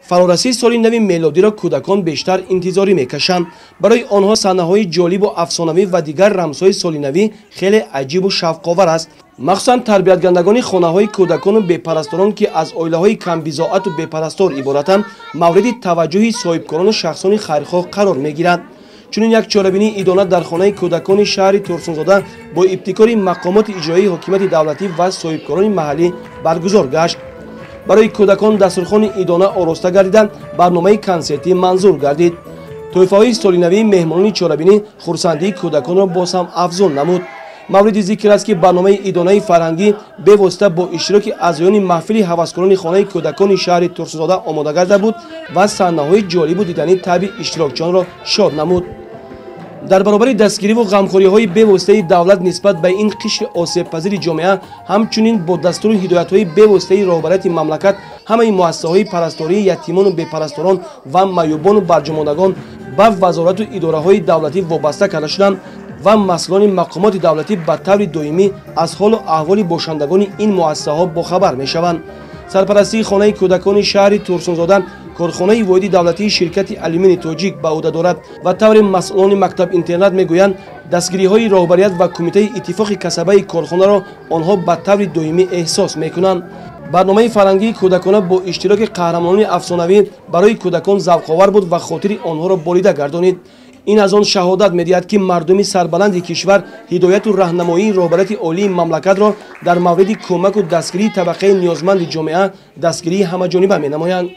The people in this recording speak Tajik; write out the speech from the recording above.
Фарорасии соли нави мелодиро кӯдакон бештар интизорӣ мекашанд. Барои онҳо саҳнаҳои ҷолибу афсонавӣ ва дигар рамзҳои соли навӣ хеле аҷибу шавқовар аст. Махсусан тарбиятгандагони хонаҳои кӯдакону бепарасторон, ки аз оилаҳои камбизоату бепарастор иборатанд, мавриди таваҷҷӯҳи соҳибкорону шахсони хайрхоҳ қарор мегиранд. Чунин як чорабинии идона дар хонаи кӯдакони шаҳри Турсунзода бо ибтикори мақомоти иҷроии ҳокимияти давлатӣ ва соҳибкорони маҳаллӣ баргузор гашт. Барои кӯдакон дастурхони идона ороста гардида, барномаи консертӣ манзур гардид. Тӯҳфаҳои солинавии меҳмонони чорабинӣ хурсандии кӯдаконро боз ҳам афзун намуд. Мавриди зикр аст, ки барномаи идонаи фарҳангӣ бевосита бо иштироки аъзоёни маҳфили ҳаваскорони хонаи кӯдакони шаҳри Турсунзода омода гарда буд ва саҳнаҳои ҷолибу диданӣ табъи иштирокчиёнро шод намуд. Дар баробари дастгириву ғамхориҳои бевоситаи давлат нисбат ба ин қишри осебпазири ҷомеа, ҳамчунин бо дастуру ҳидоятҳои бевоситаи роҳбарияти мамлакат ҳамаи муассисаҳои парастории ятимону бепарасторон ва маъюбону барҷомондагон ба вазорату идораҳои давлатӣ вобаста карда шуданд ва масъулони мақомоти давлатӣ ба таври доимӣ аз ҳолу аҳволи бошандагони ин муассисаҳо бохабар мешаванд. Сарпарастии хонаи кӯдакони шаҳри Турсунзода корхонаи воҳиди давлатии ширкати алюмини тоҷик ба ӯҳда дорад ва тавре масъулони мактаб-интернат мегӯянд, дастгириҳои роҳбарият ва кумитаи иттифоқи касабаи корхонаро онҳо ба таври доимӣ эҳсос мекунанд. Барномаи фарҳангии кӯдакона бо иштироки қаҳрамонони афсонавӣ барои кӯдакон завқовар буд ва хотири онҳоро болида гардонид. Ин аз он шаҳодат медиҳад, ки мардуми сарбаланди кишвар ҳидояту раҳнамоии роҳбарияти олии мамлакатро дар мавриди кӯмаку дастгирии табақаи ниёзманди ҷомеа дастгирии ҳамаҷониба менамоянд.